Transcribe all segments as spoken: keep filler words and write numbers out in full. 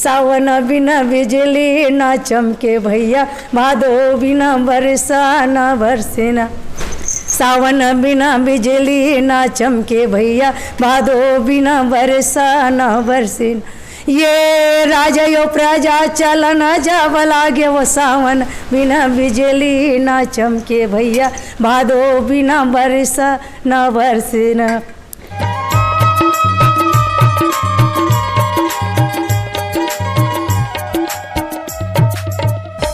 सावन बिना बिजली ना चमके भैया, भादो बिना बरसा ना बरसे ना। सावन बिना बिजली ना चमके भैया, भादो बिना बरसा ना बरसे ना। ये राजा यो प्रजा चलन जब लागे, वो सावन बिना बिजली ना चमके भैया, भादो बिना बरसा ना बरसे ना।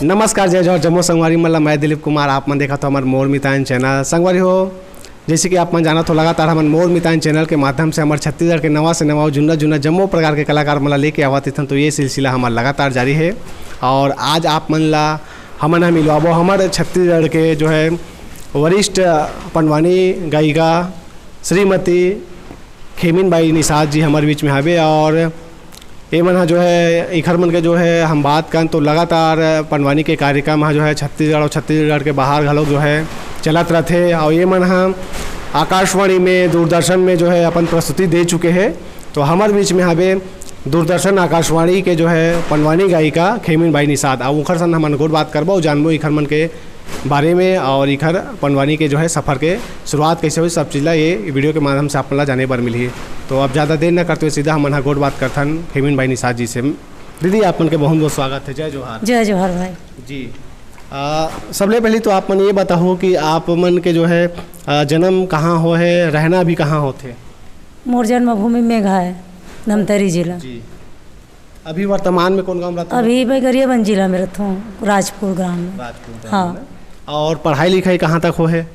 नमस्कार, जय जोहार, जम्मो संगवारी मन ला। मैं दिलीप कुमार, आप मन देखत हो हमर मोर मितान चैनल। संगवारी हो, जैसे कि आप मन जानत हो, लगातार हमन मोर मितान चैनल के माध्यम से हमर छत्तीसगढ़ के नवा से नवा, जुन्ना जुन्ना जम्मो प्रकार के कलाकार मन ला लेके आवत रहिथन। तो ये सिलसिला हमर लगातार जारी है और आज आप मन ला हमन ह मिलवाबो हमर छत्तीसगढ़ के जो है वरिष्ठ पंडवानी गायिका श्रीमती खेमिन बाई निषाद जी हमर बीच में हवे और ये मन ह जो है, इखर मन के जो है, हम बात करन तो लगातार पंडवानी के कार्यक्रम ह जो है छत्तीसगढ़ और छत्तीसगढ़ के बाहर घलोक जो है चलत रथे और ये मन ह आकाशवाणी में, दूरदर्शन में जो है अपन प्रस्तुति दे चुके हैं। तो हमर बीच में हवे दूरदर्शन आकाशवाणी के जो है पंडवानी गायिका खेमिन बाई निषाद। अब उखर सन हमन गोठ बात करबो, जानबो इखर मन के बारे में और इखर पंडवानी के जो है सफर के शुरुआत कैसे हुई, सब चीज ला ये वीडियो के माध्यम से आप मन ला जाने बर मिलही। तो अब ज्यादा देर न करते हुए सीधा हमन ह गोठ बात करथन खेमिन बाई निषाद जी से। दीदी, आप मन के बहुत बहुत स्वागत है। जय जोहार। जय जोहार भाई। जी, आ, सबले पहले तो आप मन ये बताओ कि आप मन के जो है, आ, जन्म कहाँ हो है, रहना भी कहाँ होथे? मोर जन्मभूमि मेघा है, धमतरी जिला। जी। अभी वर्तमान में कौन गांव रहता हो? अभी मैं गरियाबंद जिला में रहता हूँ, राजपुर ग्राम में। राजपुर ग्राम हाँ। में। और पढ़ाई लिखाई कहाँ तक हो है?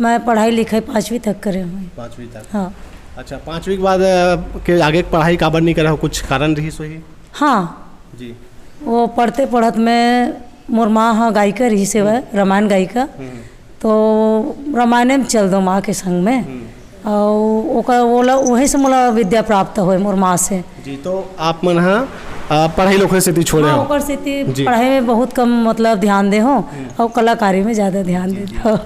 मैं पढ़ाई लिखाई पाँचवीं तक करे हूँ। पाँचवीं तक? हाँ। अच्छा, पाँचवीं के बाद, अ, के आगे के पढ़ाई काबर नहीं करा हो, कुछ कारण रही सो ही? हाँ। जी। वो पढ़ते पढ़त में मोर माँ ह गायिका रहिस हवय, हम्म। रामायण गायिका। हम्म। तो रामायणे में चल दो माँ के संग में। हम्म। अउ ओकर, ओला, वहीं से मोला विद्या प्राप्त होय मोर माँ से। जी, तो आप मन ह, अ, पढ़ाई लोखे सेती छोड़े हाँ, हो? ओकर सेती जी। पढ़ाई में बहुत कम, मतलब, ध्यान दे हो हम्म। अउ कलाकारी में ज्यादा ध्यान जी, दे जी। हो।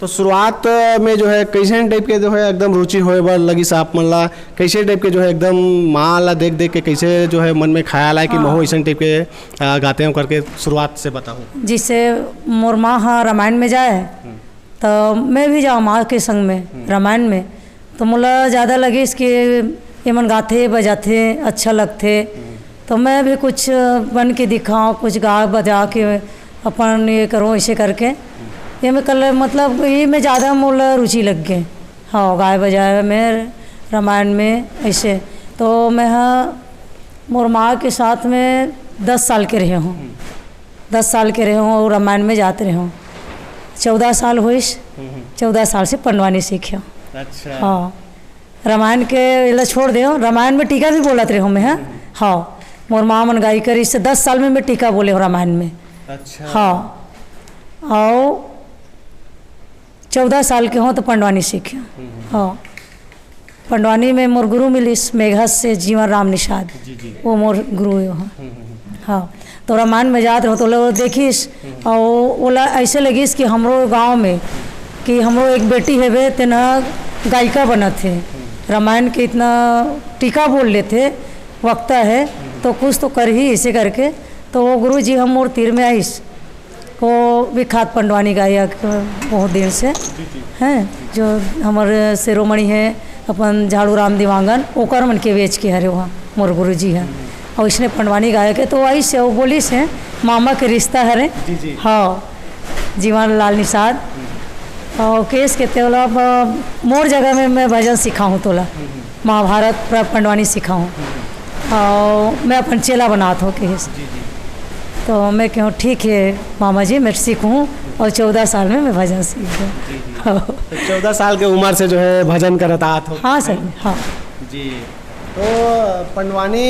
तो शुरुआत में जो है, कैसे टाइप के जो है एकदम रुचि होए बर लगिस आप मन ला? कैसे टाइप के जो है एकदम माँ ला देख देख के कैसे जो है मन में ख्याल आए कि हाँ। महू ऐसन टाइप के, आ, गाते हो करके शुरुआत से बताओ। जैसे मोर माँ ह रामायण में जाए, हम्म। तो मैं भी जाऊँ माँ के संग में हम्म। रामायण में, तो मोला ज़्यादा लगिस कि ये मन गाथे बजाथे, अच्छा लगथे। हम्म। तो मैं भी कुछ बन के दिखाऊँ, कुछ गा बजा के अपन ये करूँ, ऐसे करके। हम्म। ये मैं कल, मतलब, ये में ज़्यादा मोला रुचि लग गए। हाँ, गाय बजाए में, रामायण में, ऐसे। तो मैं, हाँ, मोर माँ के साथ में दस साल के रहे हूँ। हम्म। दस साल के रहे हूँ और रामायण में जाते रहे हूँ। चौदह साल होइस, हम्म, हम्म। चौदह साल से पंडवानी सीखे हूँ। अच्छा। हाँ। रामायण के एला छोड़ दे, रामायण में टीका भी बोलत रहे हूँ मैं, हाँ। हम्म। हाँ। मोर माँ मन गाई करी से दस साल में मैं टीका बोले हूँ रामायण में। अच्छा। हाँ। आओ, चौदह साल के हों तो पंडवानी सीखे। हम्म, हम्म। हाँ। पंडवानी में मोर गुरु मिलिस मेघा से जीवन राम निषाद। जी, जी। वो मोर गुरु हे वहाँ। हम्म, हम्म, हम्म। हाँ। तो रामायण में जात रहो तो लोग देखिस हम्म। और ओला ऐसे लगिस कि हमरो गांव में कि हमरो एक बेटी हेबे तेना गायिका बनत हे। हम्म। रामायण के इतना टीका बोल लेथे, वक्ता है, हम्म। तो कुछ तो कर ही इसे करके। तो वो गुरु जी हम मोर तीर में आइस। वो विख्यात पंडवानी गायक बहुत दिन से जी, जी। हैं, जो हमर शिरोमणि है अपन झाड़ू राम दिवांगन, ओकर मन के बेच के हरे वहाँ मोर गुरु जी है। हम्म। और इसने पंडवानी गायक है, तो वही से वो बोली से मामा के रिश्ता हरे। जी, जी। हाँ, जीवन लाल निषाद। हम्म। और केस के तेवला अब मोर जगह में मैं भजन सिखाऊँ तोला। हम्म, हम्म। महाभारत पर पंडवानी सिखाऊँ। हम्म। और मैं अपन चेला बनात हो कहिस। जी, जी। तो मैं कहूँ, "ठीक है मामा जी, मैं सीखूँ और चौदह साल में मैं भजन सीख दूँ।" जी, जी। हाँ। तो चौदह साल के उम्र से जो है भजन करत आत हो। हाँ सर, हाँ। जी। तो पंडवानी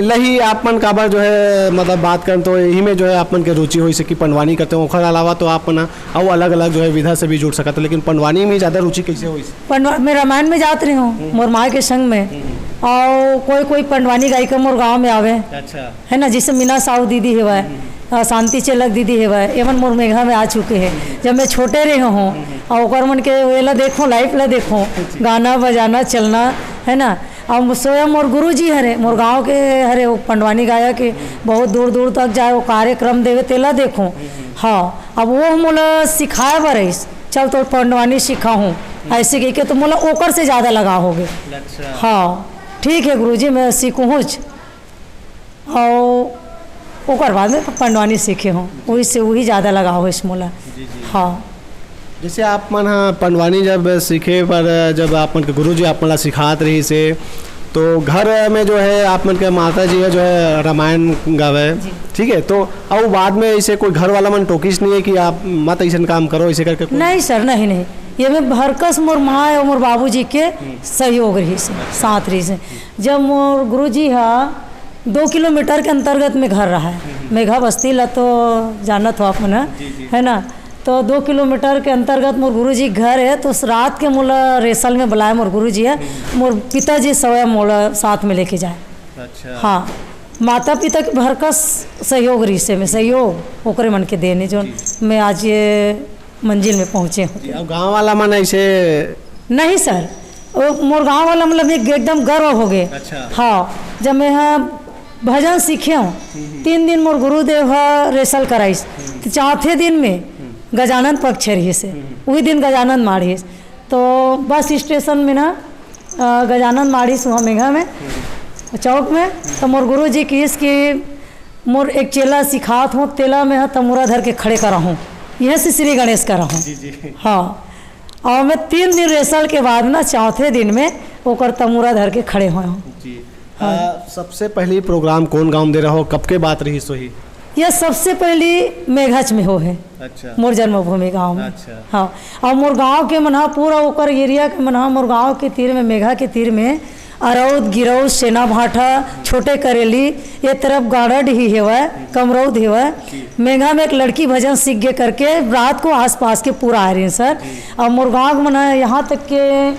लही आप मन काबर जो है, मतलब, बात करन तो यही में जो है आप मन के रुचि होइस कि पंडवानी करते हो, ओखर अलावा तो आप मन अउ अलग-अलग जो है विधा से भी जुड़ सकत हो, लेकिन पंडवानी में ज्यादा रुचि कैसे होइस? पंडवा-, मैं रामायण में जात रहे हूँ, हम्म। मोर माँ के संग में। हम्म। और कोई, कोई पंडवानी गायिका मोर गाँव में आवे। अच्छा। है ना, जैसे मीना साहू दीदी हेवय, हम्म। अ, शांति चेलक दीदी हेवय, एमन मोर मेघा में आ चुके हैं। हम्म। जब मैं छोटे रहे हूँ, हम्म। और ओकर मन के वेला देखो, लाइव ला देखो, जी। गाना बजाना, चलना, है ना, अब स्वयं मोर गुरुजी हरे, मोर गांव के हरे, वो पंडवानी गायक के, बहुत दूर दूर तक जाए, वो कार्यक्रम देवे, तेला देखो। हम्म, हम्म। हाँ, अब वो मोला सिखाए बर आइस, "चल, तो पंडवानी सिखाहूँ।" ऐसे कह के तो मोला ओकर से ज्यादा लगाव हो गए। अच्छा। हाँ, ठीक है गुरुजी, मैं सीखूँच। और ओकर बाद में पंडवानी सीखे हूँ, वही से वही ज्यादा लगाव होइस मोला। जी, जी। हाँ। जैसे आप मन ह पंडवानी जब सीखे, पर जब आप मन के गुरुजी आप मन ला सिखात रहिस हे, तो घर में जो है आप मन के माता जी है जो है रामायण गावे, जी। ठीक है, तो अउ बाद में ऐसे कोई घर वाला मन टोकिस नहीं है कि आप मत ऐसन काम करो, ऐसे करके कोई? नहीं सर, नहीं, नहीं। ये में भरकस मोर माँ और मोर बाबूजी के हम्म। सहयोग रहिस हे, अच्छा। साथ रहिस हे। जब मोर गुरुजी हा दो किलोमीटर के अंतर्गत में घर रहा है, हम्म। मेघा बस्ती ला तो जानत हो आप मन, जी, जी। है ना? तो दो किलोमीटर के अंतर्गत मोर गुरुजी घर है, तो उस रात के मोला रेसल में बुलाए मोर गुरुजी है, हम्म। मोर पिताजी सवय मोला साथ में लेके जाए। अच्छा। हाँ, माता पिता के भरकस सहयोग रहिस हे, में सहयोग ओकरे मन के देने जो जी। मैं आज ये मंजिल में पहुँचे हूँ। जी, अब गाँव वाला मन ऐसे नहीं सर, वो मोर गाँव वाला मतलब एक, एकदम गर्व हो गए। अच्छा। हाँ, जब मैं यहाँ भजन सीखे हूँ, हम्म, हम्म। तीन दिन मोर गुरुदेव ह रेसल कराइस, हम्म। तो चौथे दिन में हम्म। गजानन पक्ष रहिस हे, हम्म। वही दिन गजानन माढ़िस। तो बस स्टेशन में ना, अ, गजानन माढ़िस वहाँ मेघा में, हम्म। चौक में, तो मोर गुरुजी किहिस कि मोर एक चेला सिखात हो, तेला में ह तमुरा धर के खड़े करा हूँ, यह से श्री गणेश करा हूँ। जी, जी। हाँ, और मैं तीन दिन रेसल के बाद ना चौथे दिन में ओकर तमुरा धर के खड़े हुए हूँ। जी। हाँ। आ, सबसे पहली प्रोग्राम कौन गाँव में दे रहो, कब के बात रहिस होही? यह सबसे पहली मेघच में हो है। अच्छा। मोर जन्मभूमि गाँव में। अच्छा। हाँ, और मोर गाँव के मनहा, पूरा ओकर एरिया के मनहा, मोर गाँव के तीर में, मेघा के तीर में अरौद, गिरौद, सेना भाटा, छोटे करेली, ये तरफ गाड़ड ही हेवय, कमरौद हेवय। जी। मेघा में एक लड़की भजन सीख गे करके रात को आसपास के पूरा आए रहिन सर। जी। और मोर गाँव के मनहा, यहाँ तक के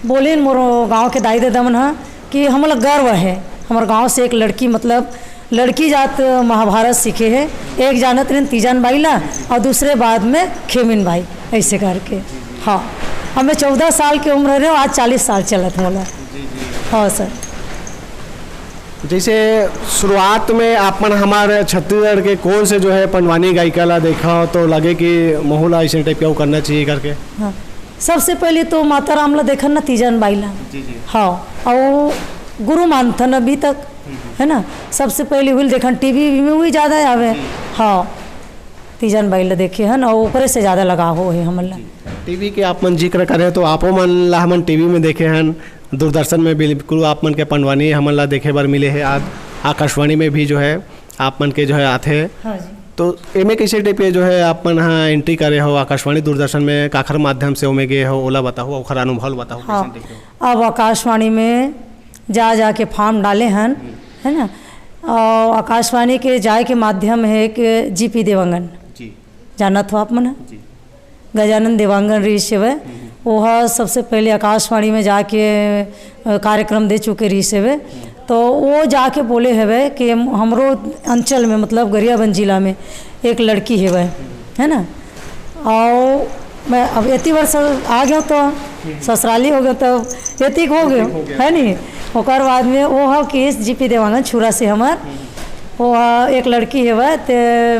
बोलिन मोर गाँव के दाई ददा मन ह कि हमला गर्व है, हमर गाँव से एक लड़की, मतलब लड़की जात महाभारत सीखे है, एक जानत रहिन तीजन बाई ला और दूसरे बाद में खेमिन बाई, ऐसे करके। हाँ, अब मैं चौदह साल के उम्र रहे, आज चालीस साल चलत मोला। जी, जी। हाँ सर। जैसे शुरुआत में आप मन हमारे छत्तीसगढ़ के कौन से जो है पंडवानी गायिका ला देखा हो तो लगे कि महू ला ऐसे टाइप का वो करना चाहिए करके? हाँ, सबसे पहले तो माता राम ला देखन ना, तीजन बाई ला। जी, जी। हाँ, और गुरु मानथन अभी तक, हम्म, हम्म। है ना? सबसे पहले हुई देखन, टीवी में वही ज्यादा आवे। जी। हाँ, तीजन बाई ला देखे हन और ओकरे से ज्यादा लगाव हो है हमन ला। जी। टीवी के आप मन जिक्र करे तो आपो मन ला हमन टीवी में देखे हन, दूरदर्शन में बिल्कुल आप मन के पंडवानी हमन ला देखे बर मिले है। आज आकाशवाणी में भी जो है आप मन के जो है आथे। हाँ जी। तो एमे कैसे टाइप के जो है आप मन हा एंट्री करे हो आकाशवाणी दूरदर्शन में, काखर माध्यम से ओमे गए हो, ओला बताओ, ओखर अनुभव बताओ, हाँ। कैसे देखे हो? अब आकाशवाणी में जा जा के फॉर्म डाले हन, हम्म। है ना? और आकाशवाणी के जाए के माध्यम है एक जीपी देवांगन। जी। जानत हो आप मन? जी। गजानन देवांगन रहिस हेवय। हम्म। ओह सबसे पहले आकाशवाणी में जाके, अ, कार्यक्रम दे चुके रहिस हेवय। हम्म। तो वो जाके बोले हेवय कि हम-, हमरो अंचल में, मतलब गरियाबंद जिला में एक लड़की हेवय, है ना? और मैं अब एती वर्ष आ गया तो हम्म। ससुराली हो गया, तो एतिक हो गया, एतिक हो गया। है नी? ओकर बाद में वो ह कि जीपी देवांगन छुरा से हमर, हम्म। वो ह एक लड़की हेवय, ते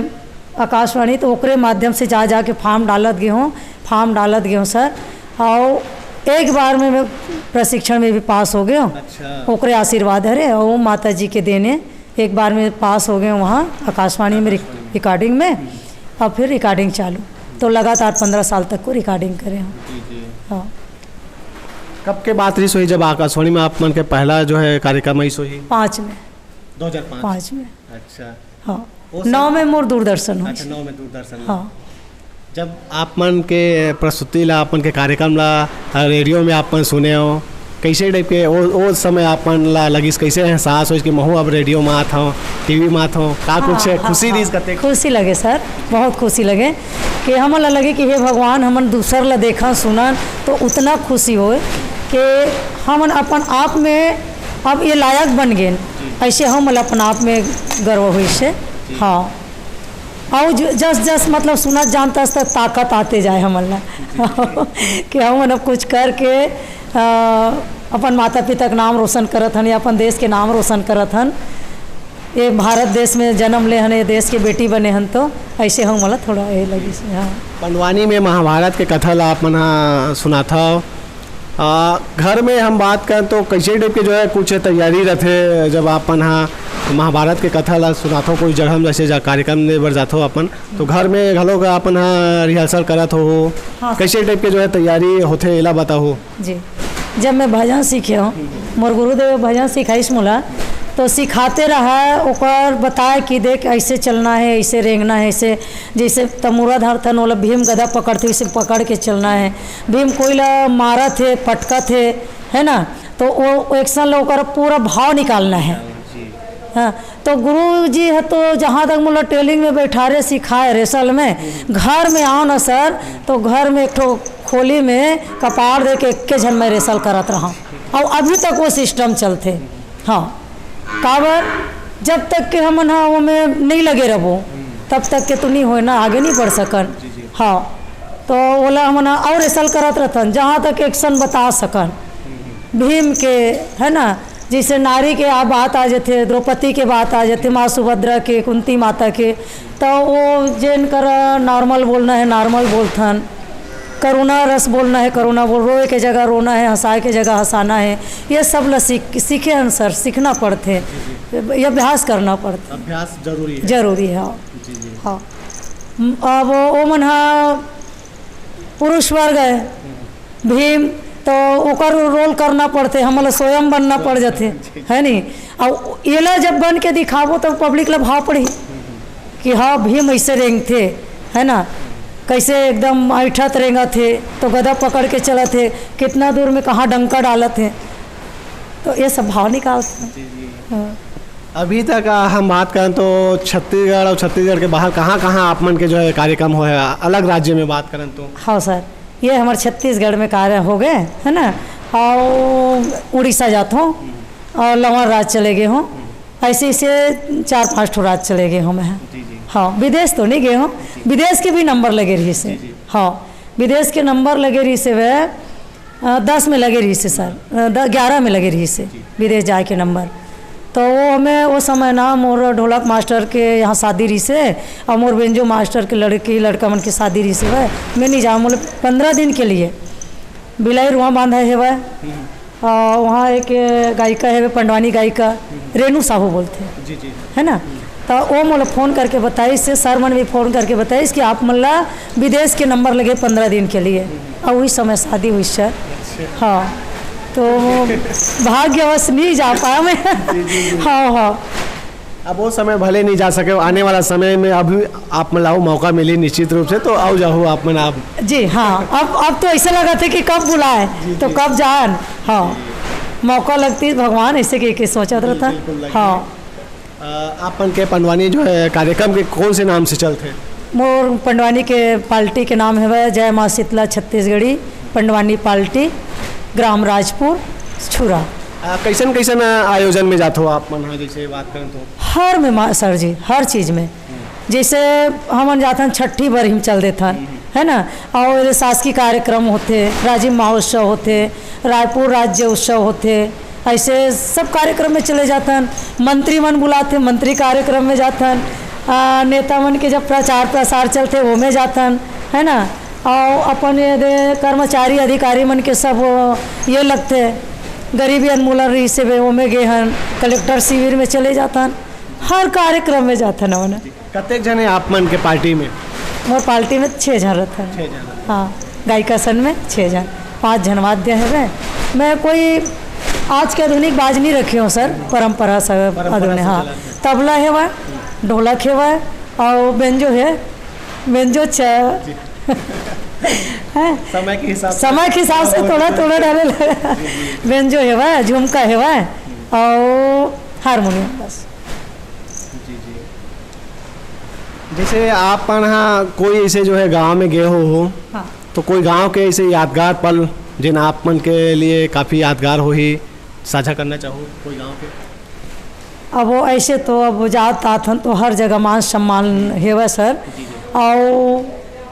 आकाशवाणी, तो ओकरे माध्यम से जा जा के फॉर्म डालत गे हों, फॉर्म डालत गे हों सर। और एक बार में मैं प्रशिक्षण में भी पास हो गए हों। अच्छा। ओकरे आशीर्वाद हरे और वो माता जी के देने एक बार में पास हो गए हों वहाँ आकाशवाणी में रिक-, आकाशवाणी में। रिकॉर्डिंग में। हम्म। और फिर रिकॉर्डिंग चालू, तो लगातार पंद्रह साल तक को रिकॉर्डिंग करे हों। जी, जी। हाँ। कब के बात रहिस होही जब आकाशवाणी में आप मन के पहला जो है कार्यक्रम आइस होही? पाँच में। दो हज़ार पाँच? पाँच में। अच्छा। हाँ। वो सब नौ में मोर दूरदर्शन हो। अच्छा, नौ में दूरदर्शन। हाँ। जब आप मन के प्रस्तुति ला, आप मन के कार्यक्रम ला, अ, रेडियो में आप मन सुने हो, कैसे टाइप के वो, वो समय आप मन ला लगिस, कैसे एहसास होइस कि महू अब रेडियो में आत हूँ, टीवी में आत हूँ, का कुछ हाँ, हाँ, खुशी हाँ। रहिस कते? खुशी लगे सर, बहुत खुशी लगे कि हमन ला लगे कि हे भगवान, हमन दूसर ला देखन सुनन तो उतना खुशी होए कि हमन अपन आप में अब ये लायक बन गेन, ऐसे हमन ला अपन आप में गर्व होइस हे। हाँ। और जो, जस जस मतलब सुनत जान तस तक ताकत आते जाए हमन ला कि हमन अब कुछ करके, अ, अपन माता पिता के नाम रोशन करत हन या अपन देश के नाम रोशन करत हन। ये भारत देश में जन्म ले हन, ये देश के बेटी बने हन, तो ऐसे हम मोला थोड़ा ये लगिस। हाँ। पंडवानी में महाभारत के कथा ला आप मन ह सुनाथव। आ, घर में हम बात करन तो कैसे टाइप के जो है कुछ तैयारी रथे, जब आप मन ह महाभारत के कथा ला सुनाथव, कोई जगह में जैसे जा कार्यक्रम दे बर जाथव अपन, तो घर में घलो का अपन ह रिहर्सल करत हो? हाँ। कैसे टाइप के जो है तैयारी होथे, एला बताओ। जी, जब मैं भजन सीखे हूँ, मोर गुरुदेव भजन सिखाइस मोला, तो सिखाते रहा, ओकर बताए कि देख, ऐसे चलना है, ऐसे रेंगना है, ऐसे, जैसे तमूरा धरथन, ओला भीम गदा पकड़थे, वैसे पकड़ के चलना है। भीम कोई ला मारत हे, पटकत हे, है ना, तो वो एक्शन ला ओकर पूरा भाव निकालना है। हाँ, तो गुरु जी ह तो जहाँ तक मोला ट्रेनिंग में बैठारे, सिखाए रेसल में, घर में आओ ना सर, तो घर में एक ठो खोली में कपार दे के एक्के झन मैं रेसल करत रहा। और अभी तक वो सिस्टम चलथे। हाँ, काबर, जब तक के हमन ह ओमे नहीं लगे रहबो, तब तक के तो नहीं होए ना, आगे नहीं बढ़ सकन। हाँ, तो ओला हमन ह और रेसल करत रहथन, जहाँ तक एक्शन बता सकन भीम के, है ना। जैसे नारी के आ बात आ जाथे, द्रौपदी के बात आ जाथे, माँ सुभद्रा के, कुंती माता के, तो वो जेन कर नॉर्मल बोलना है, नॉर्मल बोलथन। करुणा रस बोलना है, करुणा बोल, रोए के जगह रोना है, हंसाए के जगह हंसाना है। ये सब ला सीख, सीखे हन सर, सीखना पड़थे, ये अभ्यास करना पड़थे। अभ्यास जरूरी है। जरूरी है, हाँ। जी, जी। हाँ। म-, अब वो मन हा पुरुष वर्ग है, भीम, तो ओकर रोल करना पड़थे, हमला स्वयं बनना पड़ जाथे, है नी? और एला जब बन के दिखाबो, तब पब्लिक ला भाव पड़ही कि हाँ, भीम ऐसे रेंगथे, है ना, कैसे एकदम ऐठत रेंगत हे, तो गदा पकड़ के चलत हे, कितना दूर में कहाँ डंका डालत हे, तो ये सब भाव निकालथे। जी, जी। हाँ। अभी तक, आ, हम बात करें तो छत्तीसगढ़ और छत्तीसगढ़ के बाहर कहाँ-कहाँ आप मन के जो है कार्यक्रम होए हे, अलग राज्य में बात करें तो? हाँ सर, ये हमर छत्तीसगढ़ में कार्य हो गए, है ना, और उड़ीसा जात हों और लवर राज चले गए हों, ऐसे ऐसे चार पांच ठो राज चले गए हों मैं। जी, जी। हाँ, विदेश तो नहीं गए हों, विदेश के भी नंबर लगे रहिस हे। जी, जी। हाँ, विदेश के नंबर लगे रहिस हे वह, अ, दस में लगे रहिस हे सर, अ, द-, ग्यारह में लगे रहिस हे, जी। विदेश जाए के नंबर। तो वो हमें वो समय ना मोर ढोलक मास्टर के यहाँ शादी रहिस हे और मोर बेंजो मास्टर के लड़की लड़का मन के शादी रहिस हे वह, मैं नहीं जाऊँ बोले, पंद्रह दिन के लिए बिलाई रुआ बांधा है वह। हम्म। अ, वहाँ एक गायिका है, पंडवानी गायिका, रेनू साहू बोलथे, जी, जी। है ना? तो वो मोला फोन करके बताइस, सर मन भी फोन करके बताइस कि आप मन ला विदेश के नंबर लगे पंद्रह दिन के लिए, और वही समय शादी हुई सर। अच्छा। हाँ, तो भाग्यवश नहीं जा पाया मैं। जी, जी, जी। हाँ, हाँ। अब वो समय भले नहीं जा सके, आने वाला समय में अभी आप मन ला वो मौका मिली निश्चित रूप से, तो आओ जाओ आप मन आप। जी हाँ, अब, अब तो ऐसा लगा था कि कब बुलाए, जी, तो जी। कब जान। हाँ, मौका लगती भगवान ऐसे के, के सोचत रहता। बिल्कुल लगती। हाँ। अ, आप मन के पंडवानी जो है कार्यक्रम के कौन से नाम से चलथे? मोर पंडवानी के पार्टी के नाम है जय माँ शीतला छत्तीसगढ़ी पंडवानी पार्टी, ग्राम राजपुर, छुरा। अ, कैसन कैसन, अ, आयोजन में जात हो आप मन, हाँ, जैसे बात करें तो? हर में मा-, सर जी, हर चीज में। जैसे हमन जाथन छठी बर ही चल देथन, है ना, और शासकीय कार्यक्रम होथे, राजिम महोत्सव होथे, रायपुर राज्य उत्सव होथे, ऐसे सब कार्यक्रम में चले जाथन। मंत्री मन बुलाथे, मंत्री कार्यक्रम में जाथन। आ, नेता मन के जब प्रचार प्रसार चलथे, वो में जाथन, है ना। और अपन ये दे कर्मचारी अधिकारी मन के सब ये लगथे, गरीबी उन्मूलन रहिस हे, वो में गे हन, कलेक्टर शिविर में चले जाथन, हर कार्यक्रम में जाथन हमन। कतेक जने आप मन के पार्टी में? मोर पार्टी में छः झन रहथन। छः झन। हाँ, गायिका सन में छः झन, पाँच झन वाद्य हवे। मैं कोई आज के आधुनिक बाज नहीं रखे हूँ सर, परंपरा से परंपरा आधुनिक, से हाँ। चलत हे। तबला हेवय, ढोलक हेवय, और बेंजो है, बेंजो छ-, जी। हैं? समय के हिसाब से समय के हिसाब से थोड़ा, थोड़ा डाले लगा। जी, जी। बेंजो हेवय, झुमका हेवय, और हारमोनियम बस। जी, जी। जैसे आप मन हा कोई ऐसे जो है गांव में गए हो, हो, हाँ। तो कोई गांव के ऐसे यादगार पल जिन आप मन के लिए काफ़ी यादगार होही, साझा करना चाहो कोई गांव के? अब वो ऐसे तो अब जात आथन तो हर जगह मान सम्मान हेवय सर। जी, जी। और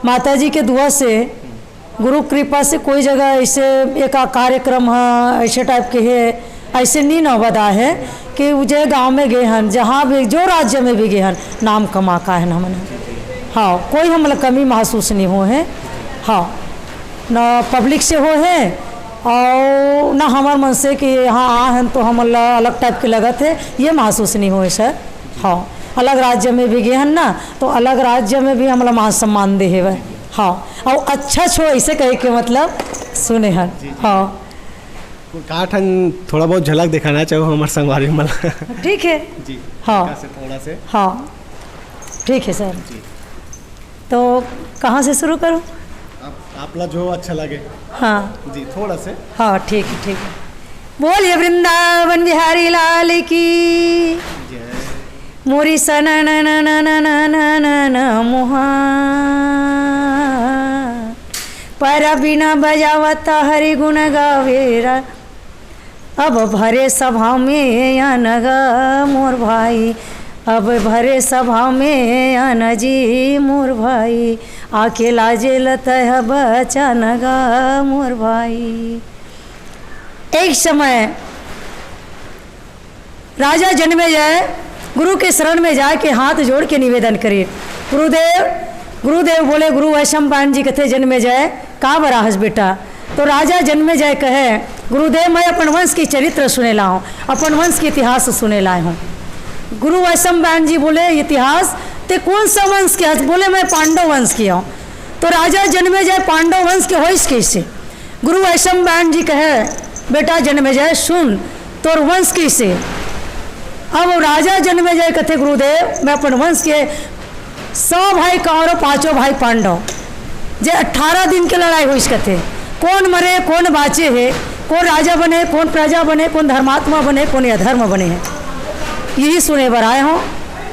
माता जी के दुआ से गुरु कृपा से कोई जगह ऐसे एक कार्यक्रम ह, ऐसे टाइप के हे, ऐसे नी न बदा हे कि उ जे गाँव में गे हन, जहाँ भी, जो राज्य में भी गे हन, नाम कमा का है ना हमन। हाँ, कोई हमला कमी महसूस नहीं हो है। हाँ, न पब्लिक से हो है और न हमार मन से कि यहाँ आ हन तो हमला अलग टाइप के लगत है, ये महसूस नहीं हो है सर। हाँ, अलग राज्य में भी गे हन ना, तो अलग राज्य में भी हमला मान सम्मान दे हेवय। हाँ, और अच्छा छो ऐसे कहे के मतलब सुने हन। हाँ। का ठन थोड़ा बहुत झलक दिखाना चाहो हमार संगवारी मन ला। ठीक है। जी। हाँ। थोड़ा से, थोड़ा से। हाँ, ठीक है सर। जी। तो कहाँ से शुरू करूँ? आप, आप ला जो अच्छा लगे। हाँ। जी, थोड़ा से। हाँ, ठीक है, ठीक है। बोलिए वृंदावन बिहारी लाल की। जय। मोरी सनन नन नन नन नन मोहा। पर बिना बजावत हरि गुण गावेरा। अब भरे सभा में आन गा मोर भाई, अब भरे सभा में आन जी मोर भाई, आके लाजे ल तैं बचान गा मोर भाई। एक समय राजा जनमेजय गुरु के शरण में जाके हाथ जोड़ के निवेदन करे, गुरुदेव, गुरुदेव बोले, गुरु वैशंपायन जी कथे, "जनमेजय, का बर आहस बेटा?" तो राजा जनमेजय कहे, "गुरुदेव, मैं अपन वंश की चरित्र सुने ला हूँ, अपन वंश के इतिहास सुने लाए हूँ।" गुरु वैशंपायन जी बोले, "इतिहास? ते कौन सा वंश के हस?" बोले, "मैं पांडव वंश के हूँ।" तो राजा जनमेजय पांडव वंश के होइस कैसे? गुरु वैशंपायन जी कहे, "बेटा जनमेजय, सुन, तोर वंश कैसे?" अब राजा जनमेजय कथे, "गुरुदेव, मैं अपन वंश के सौ भाई कौरव, पांचों भाई पांडव, जे अठारह दिन के लड़ाई होइस कथे, कौन मरे, कौन बाँचे हे, कौन राजा बने, कौन प्रजा बने, कौन धर्मात्मा बने, कौन अधर्म बने हे, यही सुने बर आए हूँ।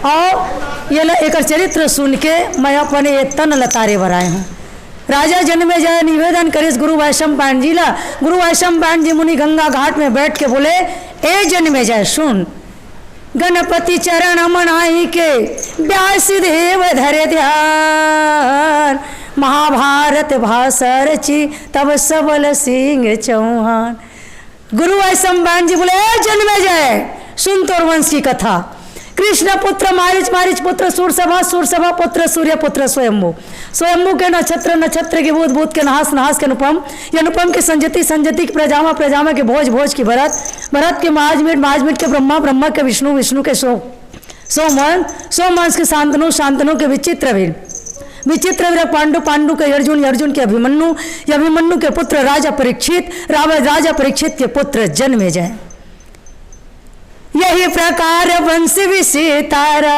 और ये ल-, एकर चरित्र सुन के मैं अपन ये तन लतारे बर आए हूँ।" राजा जनमेजय निवेदन करिस गुरु वैशंपायन जी ला। गुरु वैशंपायन जी मुनि गंगा घाट में बैठ के बोले, "ए जनमेजय, सुन, गणपति चरण मनाई के, व्यास देव धरे ध्यान। महाभारत भाषा रची, तब सबल सिंह चौहान।" गुरु वैशंपायन जी बोले, "ए जनमेजय, सुन तोर वंश की कथा। कृष्ण पुत्र मारीच, मारीच पुत्र सूरसभा, सूरसभा पुत्र सूर्य पुत्र स्वयंभू, स्वयंभू के नक्षत्र, नक्षत्र के भूत, भूत के नहास, नहास के अनुपम, ये अनुपम के संजति, संजति के प्रजामा, प्रजामा के भोज, भोज के भरत, भरत के माजमीट, माजमीट के ब्रह्मा, ब्रह्मा के विष्णु, विष्णु के सो-, सोमवंश, सोमवंश के शांतनु, शांतनु के विचित्रवीर, विचित्रवीर पांडु, पांडु के अर्जुन, अर्जुन के अभिमन्यु, ये अभिमन्यु के पुत्र राजा परीक्षित, राव-, राजा परीक्षित के पुत्र जनमेजय। यही प्रकार वंश विस्तारा,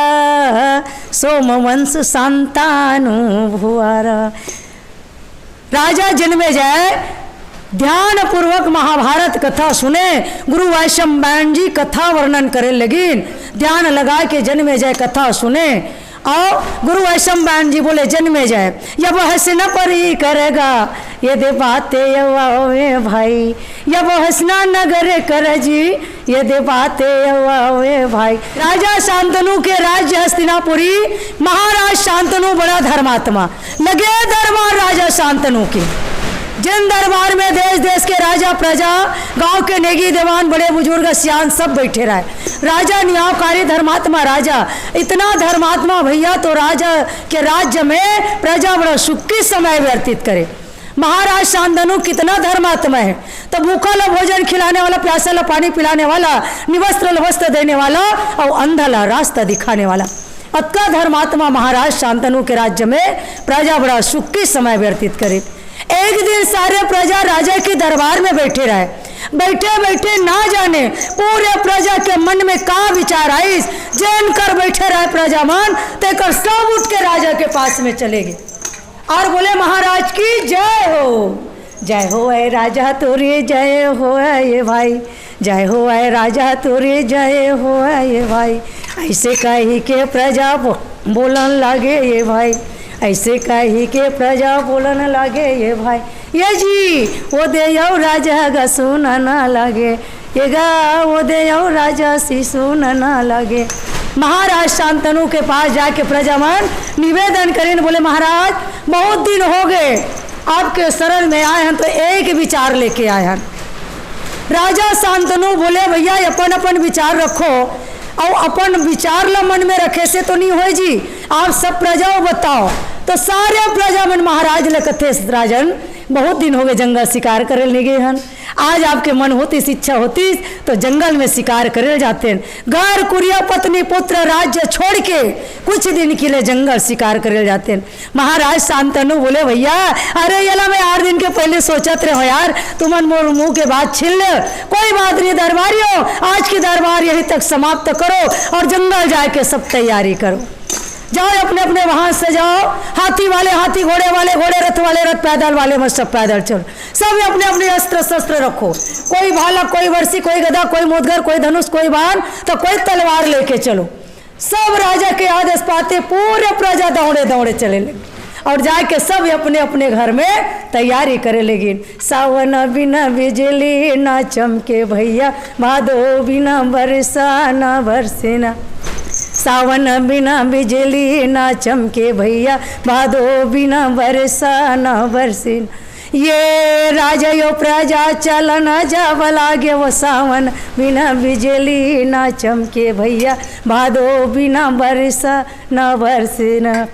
सोम वंश शांतानु भुआरा।" राजा जनमेजय ध्यान पूर्वक महाभारत कथा सुने, गुरु वैशंपायन जी कथा वर्णन करे लगिन। ध्यान लगा के जनमेजय कथा सुने और गुरु वैशंपायन जी बोले, "जनमेजय, यब हस न परी करगा, ये दे बाते यवा वे भाई, यब हसना नगर कर जी, ये दे बाते यवा वे भाई।" राजा शांतनु के राज्य हस्तिनापुरी, महाराज शांतनु बड़ा धर्मात्मा, लगे दरबार राजा शांतनु के। जिन दरबार में देश देश के राजा प्रजा, गांव के नेगी देवान, बड़े बुजुर्ग, सियान सब बैठे रहे। राजा न्यायकारी धर्मात्मा राजा, इतना धर्मात्मा भैया, तो राजा के राज्य में प्रजा बड़ा सुखी समय व्यतीत करे। महाराज शांतनु कितना धर्मात्मा है, तो भूखा ला भोजन खिलाने वाला, प्यासा ला पानी पिलाने वाला, निवस्त्र ला वस्त्र देने वाला और अंधा ला रास्ता दिखाने वाला। अतका धर्मात्मा महाराज शांतनु के राज्य में प्रजा बड़ा सुखी समय व्यतीत करे। एक दिन सारे प्रजा राजा के दरबार में बैठे रहे। बैठे बैठे ना जाने पूरे प्रजा के मन में का विचार आइस, जेन कर बैठे रहे प्रजा मन, तेकर सब उठ के राजा के पास में चले गए और बोले, "महाराज की जय हो, जय हो ए राजा तोरे, जय हो ए भाई, जय हो ए राजा तोरे, जय हो ए भाई।" ऐसे कही के प्रजा बो-, बोलन लागे ये भाई, ऐसे कही के प्रजा बोलन लागे ये भाई, "ये जी, वो दे यौ राजा गा सुनना लागे, ये गा, वो दे यौ राजा सी सुनना लागे।" महाराज शांतनु के पास जाके प्रजा मन निवेदन करेन, बोले, "महाराज, बहुत दिन हो गए, आपके शरण में आए हन तो एक विचार लेके आए हन। राजा शांतनु बोले, भैया, अपन अपन विचार रखो, अउ अपन विचार ला मन में रखे से तो नहीं होय जी, आप सब प्रजा ला बताओ। तो सारे प्रजा मन महाराज ले कथे, राजन, बहुत दिन हो गए जंगल शिकार करे ले नहीं गए हन, आज आपके मन होतिस, इच्छा होतिस तो जंगल में शिकार करे जातेन। घर, कुरिया, पत्नी, पुत्र, राज्य छोड़ के कुछ दिन के लिए जंगल शिकार करे जातेन। महाराज शांतनु बोले, भैया, अरे, ये ला मैं आठ दिन के पहले सोचत रहे हो यार, तुमन मोर मुंह के बात छीन ले। कोई बात नहीं दरबारियों, आज की दरबार यहीं तक समाप्त करो और जंगल जाके सब तैयारी करो। जाओ, अपने अपने वाहन से जाओ, हाथी वाले हाथी, घोड़े वाले घोड़े, रथ वाले रथ, पैदल वाले मत, सब पैदल चलो। सब अपने अपने अस्त्र शस्त्र रखो, कोई भाला, कोई बरसी, कोई गदा, कोई मुदगर, कोई धनुष, कोई बाण, तो कोई तलवार लेके चलो। सब राजा के आदेश पाते पूरे प्रजा दौड़े दौड़े चले लगे और जाके सब अपने अपने घर में तैयारी करे लगिन। सावन बिना बिजली ना चमके भैया, भादो बिना बरसा ना बरसे ना। सावन बिना बिजली ना चमके भैया, भादो बिना बरसा ना बरसे ना। ये राजा यो प्रजा चलन जब लागे वो सावन बिना बिजली ना चमके भैया, भादो बिना बरसा ना बरसे ना।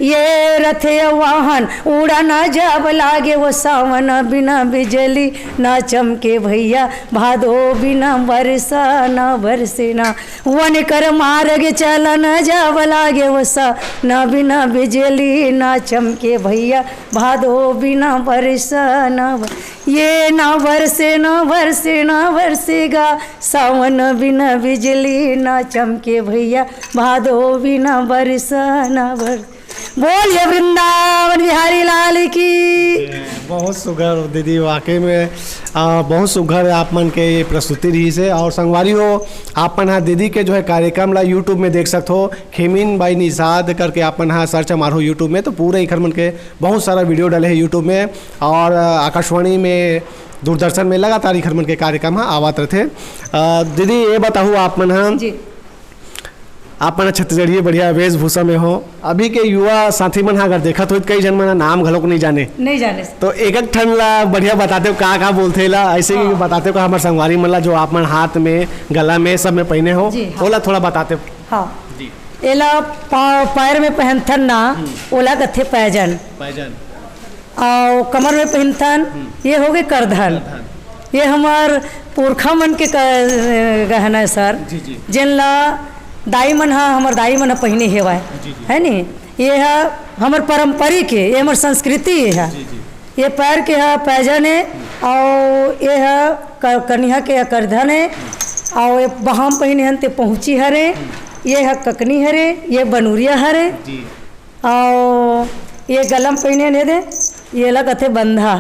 ये रथ ये वाहन उड़न जब लागे वो सावन बिना बिजली ना चमके भैया, भादो बिना बरसा ना बरसे ना। वन कर मार्ग चलन जब लागे वो सावन बिना बिजली ना चमके भैया, भादो बिना बरसा ना बर-, ये ना बरसे ना बरसे ना बरसेगा, सावन बिना बिजली ना चमके भैया, भादो बिना बरसा ना बर-। बोलिए वृंदावन बिहारी लाल की। बहुत सुघर दीदी, वाकई में, आ, बहुत सुघर आप मन के ये प्रस्तुति रहिस हे। और संगवारी हो, आप मन हा दीदी के जो है कार्यक्रम ला YouTube में देख सकत हो, खेमिन बाई निषाद करके आप मन हा search मारहू YouTube में, तो पूरे इखर मन के बहुत सारा video डले हे YouTube में। और, आ, आकाशवाणी में, दूरदर्शन में लगातार इखर मन के कार्यक्रम हा आवत रथे। आ, दीदी, ये बताहू आप मन हा, जी। आप मन छत्तीसगढ़ी बढ़िया वेशभूषा में हो, अभी के युवा साथी मन हा अगर देखत होही, कई झन मन हा नाम घलोक नहीं जाने। नहीं जाने। तो एक एक ठन ला बढ़िया बताते हो, का का बोलथे ला, ऐसे ही हाँ। बताते हो का हमर संगवारी मन ला, जो आप मन हाथ में, गला में, सब में पहने हो, जी, हाँ। ओला थोड़ा बताते हो। हाँ। जी। एला पा-, पैर में पहनथन ना, हम्म। ओला कथे पैजन। पैजन। अउ कमर में पहिनथन, हम्म। ये होगे करधन। करधन। ये हमर पुरखा मन के क-, गहना हे सर, जी, जी। जेन ला दाई मन ह, हमर दाई मन ह पहिने हेवय, जी, जी। है नी? ये ह हमर पारंपरिक हे, ये हमर संस्कृति हे ह। जी, जी। ये पैर के ह पैजन हे, हम्म। अउ ये ह क-, कनिहा के ह करधन हे, हम्म। अउ ये बाह म पहिने हन ते पहुँची हरे, हम्म। ये ह ककनी हरे, ये बनुरिया हरे। जी। अउ ये गला म पहिने हन दे, ये ला कथे बंधा।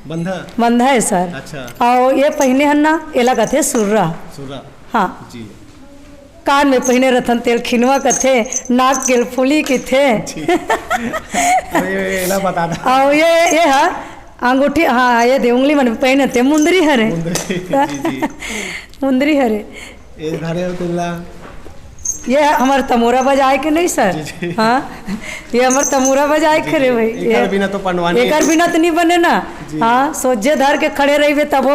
बंधा? बंधा हे सर। अच्छा। अउ ये पहिने हन ना, ये ला कथे सुर्रा। सुर्रा। हाँ। जी। कान में पहिने रथन तेल खिनवा कथे, नाक के फुली कथे। जी। अरे, ये, ये ला बता दा। अउ ये, ये हा अंगूठी, हाँ, ये दे उंगली मन पहिने ते मुंदरी हरे। मुंदरी, जी, जी। मुंदरी हरे। ए धरे हो तेला। ये हमर तमोरा बजाए के नहीं सर? जी, जी। हाँ, ये हमर तमोरा बजाए के जी, हरे जी। भाई। एकर ये बिना तो पंडवानी एकर बिना तो नहीं बने ना। जी। हाँ, सोझे धर के खड़े रहिबे तभो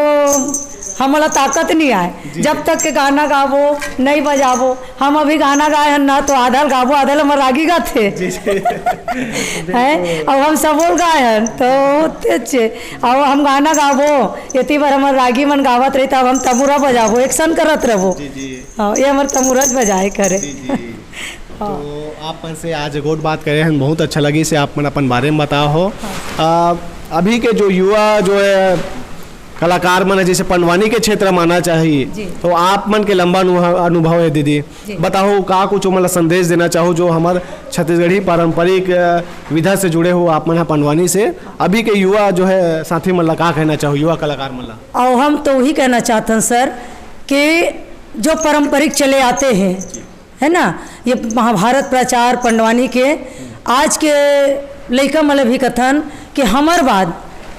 हमला ताकत नहीं आए। जी। जब तक के गाना गाबो, नहीं बजाबो। हम अभी गाना गाए हन ना तो आधा ल गाबो, आधा ल हमर रागी गाथे। जी, जी। हैं? बिल्कुल। अब हम सबो ल गाए हन तो होते छे। अब हम गाना गाबो, एती बर हमर रागी मन गावत रही, तब हम तमोरा बजाबो, action करत रहबो। जी, जी। हाँ, ये हमर तमोरा बजाए करे। जी, जी। हाँ। तो आप मन से आज गोठ बात करे हन, बहुत अच्छा लगिस हे, आप मन अपन बारे में बताओ हो। हाँ। आ, अभी के जो युवा जो है कलाकार मन है, जैसे पंडवानी के क्षेत्र में आना चाहिए, जी। तो आप मन के लंबा अनुभव, अनुभव है दीदी, जी। बताओ का कुछ ओमन ला संदेश देना चाहो जो हमर छत्तीसगढ़ी पारंपरिक, अ, विधा से जुड़े हो आप मन ह पंडवानी से, अभी के युवा जो है साथी मन ला का कहना चाहो, युवा कलाकार मन ला? और हम तो वही कहना चाहते हैं सर कि जो पारंपरिक चले आते हैं, है ना, ये महाभारत प्रचार पंडवानी के, आज के लइका मन ल भी कथन कि हमर बाद,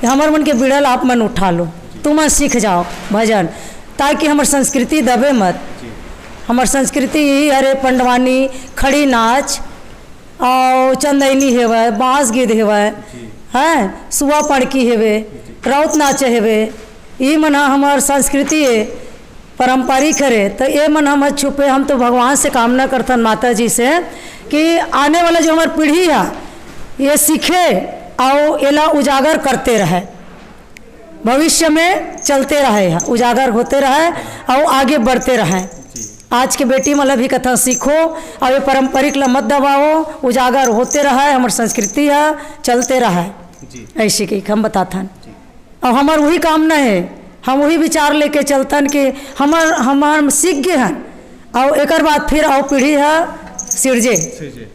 हमर मन के बीड़ा ल आप मन उठा लो, तुमन सीख जाओ भजन, ताकि हमर संस्कृति दबे मत। हमर संस्कृति यही हरे पंडवानी, खड़ी नाच, और चंदैनी हेवय, बांस गीत हेवय, जी। हैं, सुआ पड़की हेवे, राउत नाच हेवे, ई मन ह हमर संस्कृति ए, पारंपरिक हरे। त ए मन हमर छुपे, हम तो भगवान से कामना करथन माता जी से कि आने वाला जो हमर पीढ़ी है, ये सीखे अउ एला उजागर करते रहे, भविष्य में चलते रहे, उजागर होते रहे अउ आगे बढ़ते रहे। आज के बेटी मन ला भी कथा सीखो, अउ ये पारंपरिक ला मत दबाओ, उजागर होते रहे, हमर संस्कृति ह चलते रहे। जी। ऐसे कही हम बताथन। जी। अउ हमर वही कामना है, हम वही विचार लेके चलथन कि हमर, हमर सीख गे हन, अउ एकर बाद फिर अउ पीढ़ी ह सिरजे। सिरजे।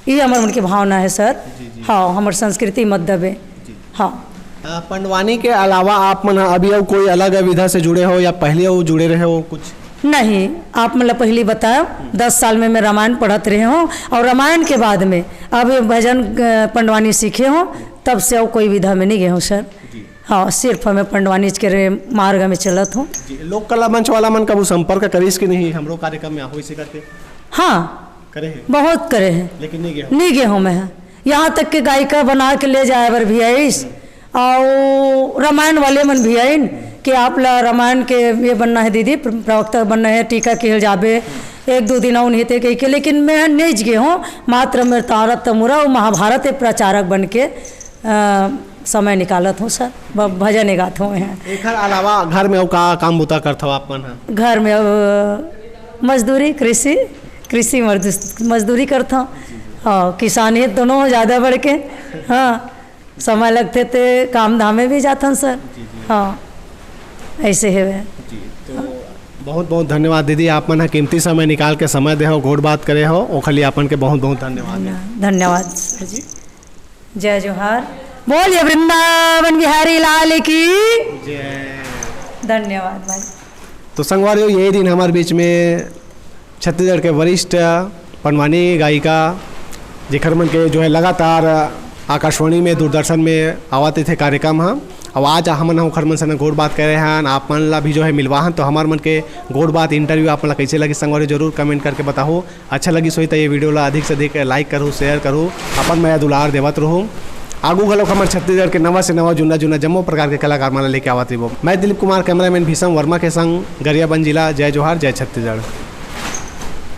ये हमर मन के भावना है सर। जी, जी। हाँ, हमर संस्कृति मत दबे। जी। हाँ। अ, पंडवानी के अलावा आप मन ह अभी अउ कोई अलग विधा से जुड़े हो या पहले अउ जुड़े रहे हो कुछ? नहीं, आप मन ला पहली बताओ, दस साल में मैं रामायण पढ़त रहे हूँ अउ रामायण के बाद में अब भजन, अ, पंडवानी सीखे हूँ, तब से अउ कोई विधा में नहीं गए हूँ सर। जी। हाँ, सिर्फ हमें पंडवानी के रे-, मार्ग में चलत हूँ। जी, लोक कला मंच वाला मन कभू संपर्क करिस कि नहीं, हमरो कार्यक्रम में आहो इसे करके? हाँ, करे हैं? बहुत करे हैं। लेकिन नहीं गए हो? नहीं गए हूँ मैं। यहाँ तक के गायिका बना के ले जाए बर भी आइस, अउ रामायण वाले मन भी आइन कि आप ला रामायण के ये बनना है दीदी, प्र-, प्रवक्ता बनना है, टीका किहल जाबे, एक दो दिन अउ नहीं ते कहि के, लेकिन मैं नहीं गे हूँ। मात्र मैं तारक तमुरा अउ महाभारत के प्रचारक बन के, अ, समय निकालत हूँ सर, ब-, भजन गात हूँ यहाँ। एकर अलावा घर में अउ का काम बूता करथव आप मन ह? घर में अब मजदूरी, कृषि, कृषि मजदू-, मजदूरी करथव। हाँ, किसान ही दोनों ज़्यादा बढ़ के। हाँ, समय लगथे ते काम धामे भी जाथन सर। जी, जी। हाँ, ऐसे हेवे। जी, तो बहुत बहुत धन्यवाद दीदी, आप मन ह कीमती समय निकाल के समय दे हो, गोठ बात करे हो, ओखर लिए आप मन के बहुत बहुत धन्यवाद। धन्यवाद सर जी। जय जोहार। बोलिए वृंदावन बिहारी लाल की। जय। धन्यवाद भाई। तो संगवारियों, ये दिन हमारे बीच में छत्तीसगढ़ के वरिष्ठ पंडवानी गायिका, जेखर मन के जो है लगातार आकाशवाणी में, दूरदर्शन में आवत रहिथे कार्यक्रम ह। अउ आज हमन ह ओखर मन से गोठ बात करे हन, आप मन ला भी जो है मिलवाहन। तो हमर मन के गोठ बात, इंटरव्यू आप मन ला कैसे लगी संगवारी, जरूर कमेंट करके बताहू। अच्छा लगिस होही त ये वीडियो ला अधिक से अधिक लाइक करहू, शेयर करहू, अपन मया दुलार देवत रहू। आगू घलोक हमर छत्तीसगढ़ के नवा से नवा, जुन्ना जुन्ना जम्मो प्रकार के कलाकार मन ला लेके आवत रहिबो। मैं दिलीप कुमार, कैमरामैन भीषम वर्मा के संग गरियाबंद जिला। जय जोहार, जय छत्तीसगढ़।